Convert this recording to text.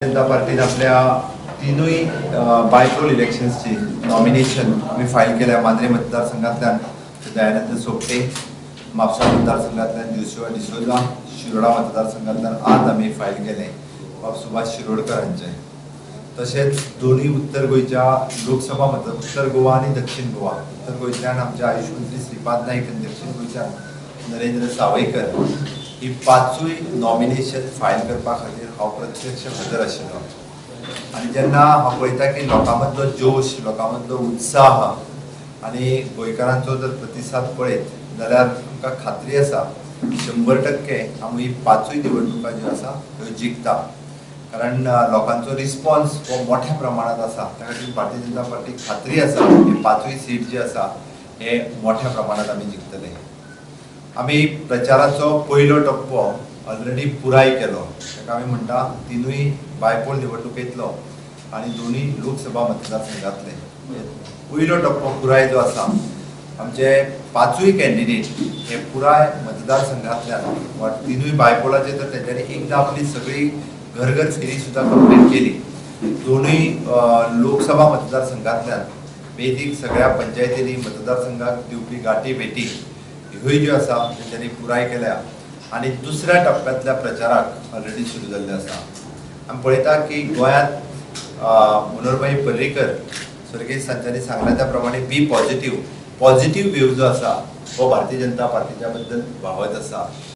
जनता पार्टीन आपल्या तिनूय bypoll इलेक्शन्सची nomination आमी फायल केल्या. मांद्रे मतदारसंघातल्यान दयानंद सोपटे, म्हापसा मतदारसंघातल्यान जोशुआ डिसोजा, शिरोडा मतदारसंघातल्यान आज आमी फायल केले बाब सुभाष शिरोडकर हांचे. तशेंच दोनूय उत्तर गोंयच्या लोकसभा मतदार, उत्तर गोवा आनी दक्षिण गोवा, उत्तर गोंयच्यान आमचे आयुष मंत्री श्रीपाद नाईक आनी दक्षिण गोंयच्यान नरेंद्र सावयकर ही पांचूय नॉमिनेशन फायल करपा खातीर हांव प्रत्यक्ष हजर आशिल्लो. आनी जेन्ना हांव पळयता की लोकां मदलो जोश, लोकां मदलो उत्साह आनी गोंयकारांचो जर प्रतिसाद पळयत जाल्यार आमकां खात्री आसा 100% आमी पांचूय निवडणुका ज्यो आसा त्यो जिखता. कारण लोकांचो रिस्पॉन्स हो मोठ्या प्रमाणांत आसा. त्या खातीर भारतीय जनता पार्टीक खात्री आसा ही पांचूय सीट जी आसा हे मोठ्या प्रमाणांत आमी जिखतले. आमी प्रचाराचो पयलो टप्पो ऑलरेडी पुराय केलो. ताका आमी म्हणटा तिनूय बायपोल निवडणुकेंतलो आनी दोनूय लोकसभा मतदारसंघातले पयलो टप्पो पुराय जो आसा, आमचे पांचूय कॅन्डिडेट हे पुराय मतदारसंघातल्यान वा तिनूय बायपोलाचे तर तेंच्यांनी एकदां आपली सगळी घर घर फेरी सुद्दां कंप्लीट केली. दोनूय लोकसभा मतदारसंघातल्यान बेदीक सगळ्या पंचायतींनी मतदारसंघाक दिवपी गाठी भेटी ह्योय ज्यो आसा तेंच्यांनी पुराय केल्या आनी दुसऱ्या टप्प्यांतल्या प्रचाराक ऑलरेडी सुरू जाल्ले आसा. आमी पळयता की गोंयांत मनोहरभाई पर्रीकर स्वर्गेस्त तांच्यांनी सांगला त्या प्रमाणे बी पॉझिटिव्ह पॉझिटिव्ह वेव जो आसा हो भारतीय जनता पार्टीच्या बद्दल व्हांवत आसा.